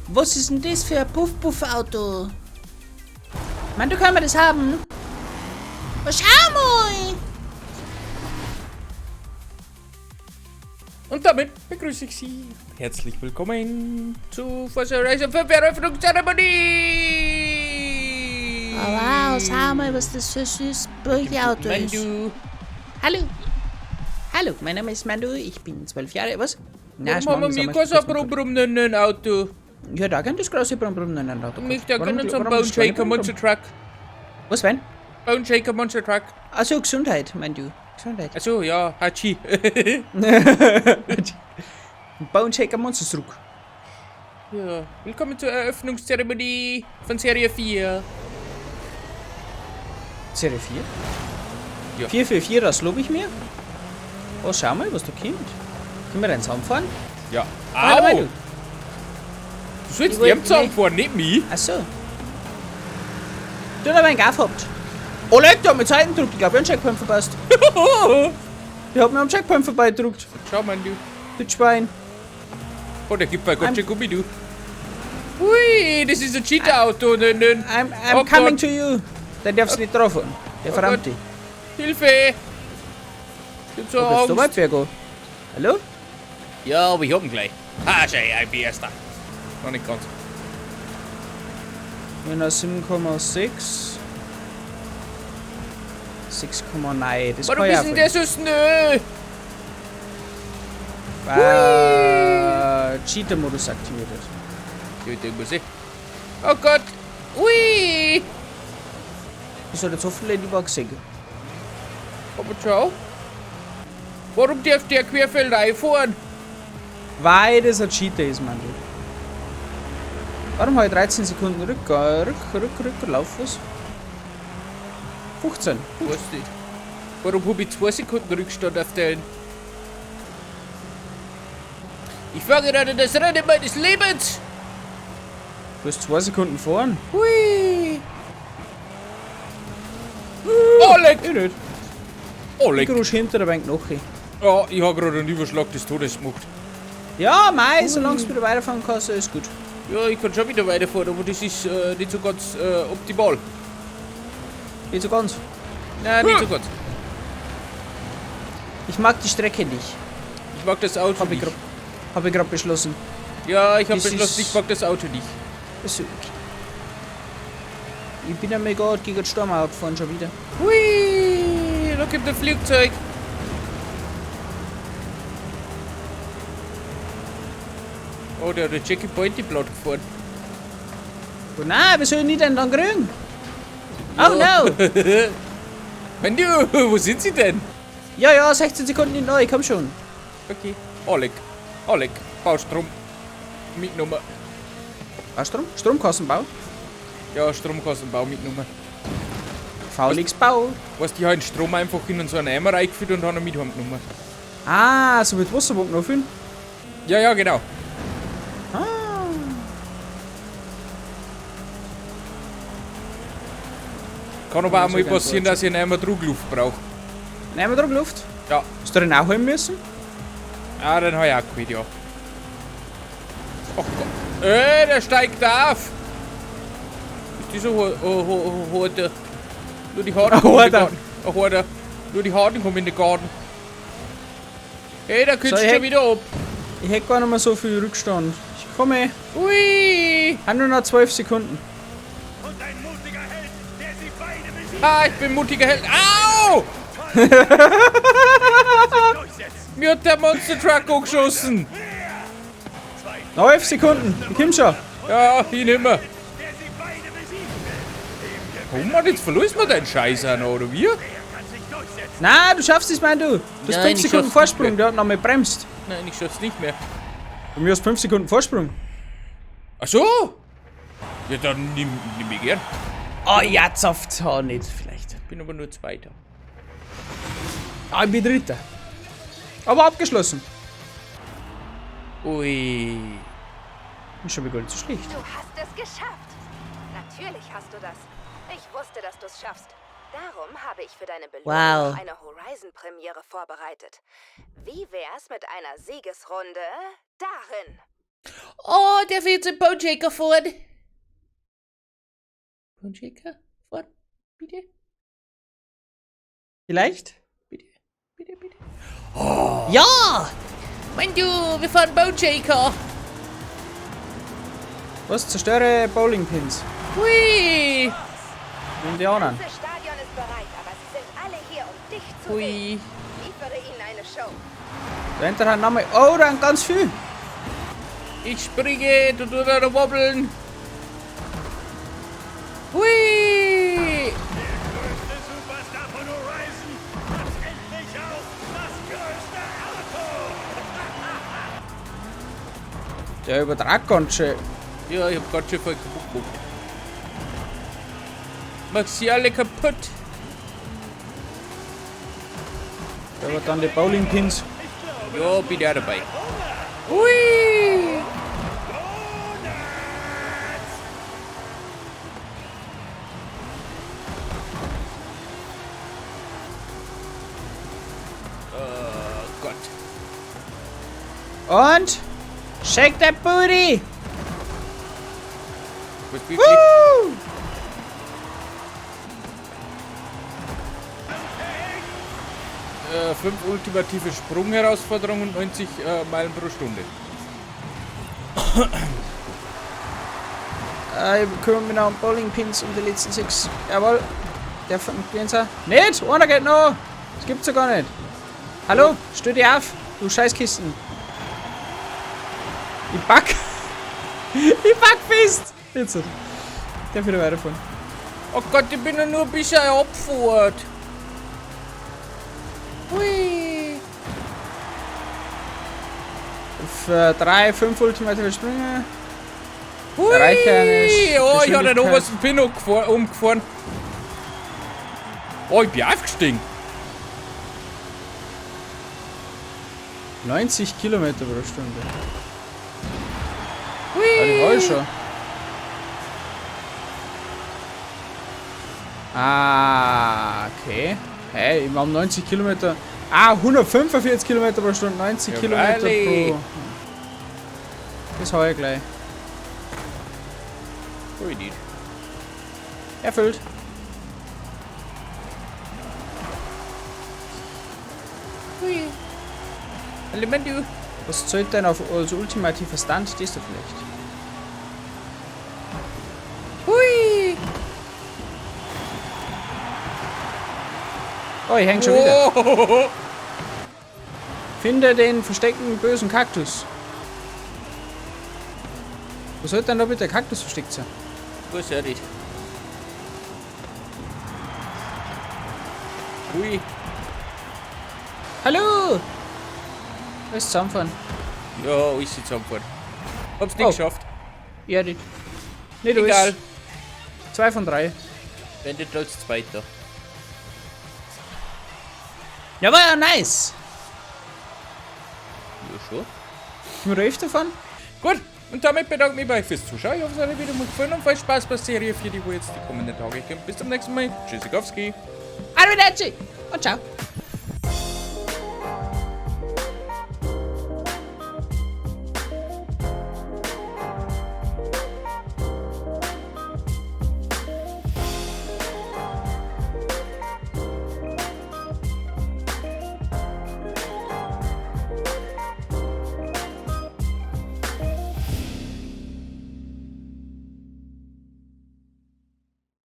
Was ist denn das für ein Puff-Puff-Auto? Mann, du können wir das haben? Oh, schau mal! Und damit begrüße ich Sie. Herzlich willkommen zu Forza Horizon 5 Eröffnungszeremonie! Oh, wow, schau mal, was das für ein süßes Auto ist. Mandu. Hallo. Hallo, mein Name ist Mandu, ich bin 12 Jahre, was? Na, Warum haben wir kein so Brumm Brumm nennen Auto? Ja, da kann das große Brumm Brumm nennen Auto. Ich möchte gerne so einen Bone Shaker Monster Truck. Was, wenn? Bone Shaker Monster Truck. Achso, Gesundheit, Mandu. Gesundheit. Achso, ja, Hachi. Bone Shaker Monster Truck. Ja, willkommen zur Eröffnungszeremonie von Serie 4. Serie 4? Ja. 4, 4, 4, das lobe ich mir. Oh, schau mal, was da kommt. Können wir den fahren? Ja. Au! Au! Du sollst Ich dem zusammenfahren, nicht mich. Achso. Du hast aber einen Gaff gehabt. Oh, leck, der hat mir Zeiten gedruckt. Ich glaube, ich hab einen Checkpoint verpasst. Der hat mir am Checkpoint vorbeigedruckt. Schau mal, du. Du Schwein. Oh, der gibt bei Gott schon Gummi, du. Hui, das ist ein Cheater-Auto. Nö, nö. I'm Oh coming Gott. to you. Der darfst nicht drauf fahren. Der Oh verrammt Gott. dich. Hilfe! Ich hab so Wo bist du Angst. weit, Bergo? Hallo? Ja, aber ich hab ihn gleich. Ha, schau, ich bin Erster. Noch nicht ganz. Minus 7,6. 6,9. Das Warum kann ich ist denn der so schnell? Cheater-Modus aktiviert. Ja, den muss ich. Oh Gott! Ui! Ich soll jetzt hoffentlich die Box sehen. Aber ciao. Warum darf der querfeld einfahren? Weil das ein Cheater ist, Mann. Warum habe ich 13 Sekunden Rücklauf? Was? 15. Weiß nicht. Warum habe ich 2 Sekunden Rückstand auf den? Ich fahre gerade das Rennen meines Lebens! Du hast 2 Sekunden fahren. Hui! Oh, leck! Ich nicht. Oh, Ich leck! rusch hinter der Bank nach. Ja, ich habe gerade einen Überschlag des Todes gemacht. Ja, mei, solange du wieder weiterfahren kannst, ist gut. Ja, ich kann schon wieder weiterfahren, aber das ist nicht so ganz optimal. Nicht so ganz. Nein, nicht so ganz. Ich mag die Strecke nicht. Ich mag das Auto Hab ich nicht. grad beschlossen. Ja, ich habe Das beschlossen, ist- ich mag das Auto nicht. Ist okay. Ich bin ja mega gegen den Sturm gefahren schon wieder. Hui, da kommt ein Flugzeug. Oh, der hat den Jackie Point die Platte gefahren. Oh nein, wir sollen nicht denn dann kriegen? Oh no! Mann, du, wo sind sie denn? Ja, ja, 16 Sekunden in neu, komm schon. Okay. Oleg, Oleg, Baustrom. Mitnummer. Was Strom? Stromkassenbau? Ja, Stromkassenbau mitgenommen. VLX Bau. Weißt du, ich habe den Strom einfach in so einen Eimer reingefüllt und habe ihn mit heimgenommen. Ah, so mit Wasserpumpen auffüllen? Ja, ja, genau. Ah. Kann aber auch Ja, mal so passieren, ganz dass ich einen Eimer Druckluft brauche. Einen Eimer Druckluft? Ja. Hast du den auch holen müssen? Ah, den habe ich auch geholt, ja. Ach Gott. Der steigt auf! Ist dieser Horde? Nur die Harten kommen in den Garten. Ein Horder. Nur die Harten kommen in den Garten. Hey, da kühlst So, du ich schon wieder ab. Ich hätte gar nicht mehr so viel Rückstand. Ich komme. Ui! Haben nur noch 12 Sekunden. Und ein mutiger Held, der sie beide besiegt. Ah, ich bin mutiger Held. Au! Mir hat der Monster Truck angeschossen. Noch 11 Sekunden. Ich komm schon. Ja, ich nimmer. Oh Mann, jetzt verlierst du deinen Scheiß auch noch, oder wie? Nein, du schaffst es, mein du. Du hast Nein, 5 ich Sekunden schaff's nicht Vorsprung. mehr. Der hat noch mal bremst. Nein, ich schaff's nicht mehr. Bei mir hast 5 Sekunden Vorsprung. Ach so! Ja, dann nimm ich gern. Oh ja, zapft. Oh, nicht vielleicht. Bin aber nur Zweiter. Ah, ich bin Dritter. Aber abgeschlossen. Ui. Ist schon wieder gar nicht so schlecht. Du hast es geschafft. Natürlich hast du das. Ich wusste, dass du es schaffst. Darum habe ich für deine Belohnung Wow. noch eine Horizon-Premiere vorbereitet. Wie wär's mit einer Siegesrunde darin? Oh, darf ich jetzt im Bone Shaker fahren? Bone Shaker fahren? Bitte? Vielleicht? Bitte? Bitte, bitte? Oh. Ja! Mann, du, wir fahren Bone Shaker. Was? Zerstöre Bowlingpins. Hui! Nimm die anderen. Das Stadion ist bereit, aber sie sind alle hier, um dich zu Hui. sehen. Liefere ihnen eine Show. Da hinten hat nochmal. Oh, da sind ganz viel. Ich springe, du tust da wobbeln. Hui! Der größte Superstar von Horizon hat endlich auch das größte Auto. Der übertragt ganz schön. Ja, ich hab ganz schön voll kaputt gemacht. Mach sie alle kaputt. Der war dann die Bowlingpins. Ja, bin ich auch dabei. Hui! Oh Gott. Und shake that booty! Was wirklich? Woo! 5 ultimative Sprungherausforderungen und 90 Meilen pro Stunde. Ich kümmere mich noch um Bowlingpins um die letzten 6. Jawohl. Der von Grenzer. Nicht! Einer geht noch! Das gibt's ja gar nicht. Hallo? Stell dich auf, du Scheißkisten. Ich back. Ich back fest! Jetzt. Darf wieder weiterfahren. Oh Gott, ich bin ja nur ein bisschen abgefahren. Hui. Für 3, 5 ultimative Sprünge. Hui. Erreiche eine Oh, ich hab den Geschwindigkeit. obersten Pin umgefahren. Oh, ich bin aufgestiegen. 90 Kilometer pro Stunde. Hui. Ja, die war ich schon. Ah, okay. Hey, ich war um 90 Kilometer. Ah, 145 Kilometer pro Stunde, 90 Ja, Kilometer freilich. pro. Das hau ich gleich. Hui, nicht. Erfüllt. Hui. Hallo, Mandu. Was zählt denn auf als ultimativer Stunt? Das da vielleicht. Hui. Oh, ich häng schon wieder. Oh. Finde den versteckten bösen Kaktus. Wo soll denn da bitte der Kaktus versteckt sein? Weiß ja nicht. Hui. Hallo! Alles zusammenfahren. Ja, alles zusammenfahren. Hab's nicht Oh. geschafft. Ja, nicht. Nicht Egal. alles. 2 von 3. Wendet als Zweiter. Ja, war ja nice. Ja, schon. Können wir da öfter fahren? Gut, und damit bedanke ich mich bei euch fürs Zuschauen. Ich hoffe, es hat euch wieder mal gefallen und viel Spaß bei Serie 4, die wo jetzt die kommenden Tage kommt. Bis zum nächsten Mal. Tschüssikowski. Arrivederci und ciao.